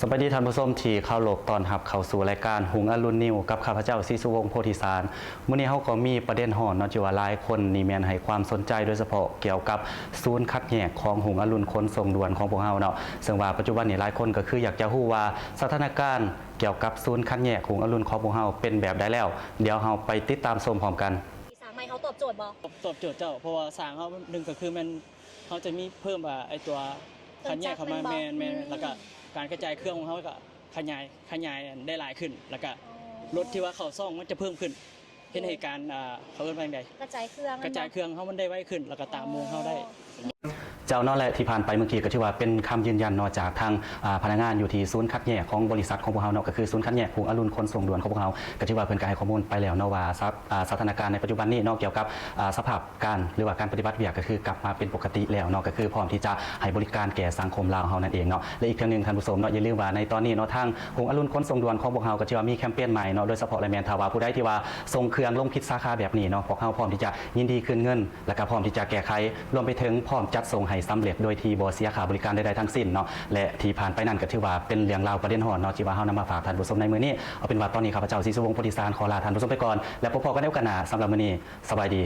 ສະບາຍດີທ່ານຜູ້ຊົມທີ່ເຄົາລົບ, ຕ້ອນຮັບເຂົ້າສູ່ລາຍການຮຸ່ງອະລຸນນິວ ກັບຂ້າພະເຈົ້າ ສີສຸວົງ ໂພທິສານ. ມື້ນີ້ເຮົາກໍມີປະເດັນຮ້ອນເນາະ ທີ່ວ່າຫຼາຍຄົນນີ້ແມ່ນໃຫ້ຄວາມສົນໃຈ ໂດຍສະເພາະກ່ຽວກັບສູນຄັດແຍກຂອງຮຸ່ງອະລຸນຂົນສົ່ງດ່ວນຂອງພວກເຮົາເນາະ. ເຊິ່ງວ່າປັດຈຸບັນນີ້ຫຼາຍຄົນກໍຄືຢາກຈະຮູ້ວ່າສະຖານະການກ່ຽວກັບສູນຄັດແຍກຮຸ່ງອະລຸນຂອງພວກເຮົາເປັນແບບໃດແລ້ວ. ດຽວເຮົາໄປຕິດຕາມຊົມພ້ອມກັນ. ທີ່ສ້າງໃໝ່ເຮົາຕອບໂຈດບໍ່? ຕອບ ຕອບໂຈດເຈົ້າ, ເພາະວ່າສ້າງເຮົາ ໜຶ່ງກໍຄືແມ່ນ ເຮົາຈະມີເພີ່ມ ອ່າ ໄອ້ຕົວຄັດແຍກເຂົ້າມາ. ແມ່ນໆ ແລ້ວກໍການກະຈາຍເຄື່ອງຂອງເຮົາກໍຂະຫຍາຍ ຂະຫຍາຍໄດ້ຫຼາຍຂຶ້ນ ແລ້ວກໍລົດທີ່ວ່າເຂົ້າຊ່ອງມັນຈະເພີ່ມຂຶ້ນ ເຮັດໃຫ້ການ ອ່າ ເຂົາເອີ້ນວ່າຈັ່ງໃດ ກະຈາຍເຄື່ອງ ກະຈາຍເຄື່ອງເຮົາມັນໄດ້ໄວຂຶ້ນ ແລ້ວກໍຕາມໂມງເຮົາໄດ້. ເຈົ້າເນາະ ແລະ ທີ່ຜ່ານໄປເມື່ອກີ້ກໍຖືວ່າເປັນຄຳຢືນຢັນເນາະ ຈາກທາງ ອ່າ ພະນັກງານຢູ່ທີ່ສູນຄັດແຍກຂອງບໍລິສັດຂອງພວກເຮົາເນາະ ກໍຄືສູນຄັດແຍກຮຸ່ງອະລຸນຂົນສົ່ງດ່ວນຂອງພວກເຮົາ ກໍຖືວ່າເພິ່ນກໍໃຫ້ຂໍ້ມູນໄປແລ້ວເນາະວ່າ ສະ ອ່າ ສະຖານະການໃນປັດຈຸບັນນີ້ເນາະ ກ່ຽວກັບ ອ່າ ສະພາບການ ຫຼືວ່າການປະຕິບັດວຽກ ກໍຄືກັບມາເປັນປົກກະຕິແລ້ວເນາະ ກໍຄືພ້ອມທີ່ຈະໃຫ້ບໍລິການແກ່ສັງຄົມລາວເຮົານັ້ນເອງເນາະ. ແລະ ອີກເທື່ອໜຶ່ງທ່ານຜູ້ຊົມເນາະ ຢ່າລືມວ່າໃນຕອນນີ້ເນາະ ທາງຮຸ່ງອະລຸນຂົນສົ່ງດ່ວນຂອງພວກເຮົາກໍຖືວ່າມີແຄມເປນໃໝ່ເນາະ ໂດຍສະເພາະ ແລະ ແມ່ນຖ້າວ່າຜູ້ໃດທີ່ວ່າສົ່ງເຄື່ອງລົງຜິດສາຂາແບບນີ້ເນາະ ພວກເຮົາພ້ອມທີ່ຈະຍິນດີຄືນເງິນ ແລະ ກໍພ້ອມທີ່ຈະແກ້ໄຂ ລວມໄປເຖິງພ້ອມຈັດສົ່ງໃຫ້ສຳເລັດໂດຍທີ່ບໍ່ເສຍຄ່າບໍລິການໃດໆທັງສິ້ນເນາະ. ແລະ ທີ່ຜ່ານໄປນັ້ນກໍຖືວ່າເປັນເລື່ອງລາວປະເດັນຮ້ອນເນາະ ທີ່ວ່າເຮົານຳມາຝາກທ່ານຜູ້ຊົມໃນມື້ນີ້. ເອົາເປັນວ່າຕອນນີ້ຂ້າພະເຈົ້າ ສີສຸວົງ ໂພທິສານ ຂໍລາທ່ານຜູ້ຊົມໄປກ່ອນ ແລະ ພົບພໍ້ກັນໃນໂອກາດໜ້າ. ສຳລັບມື້ນີ້ ສະບາຍດີ.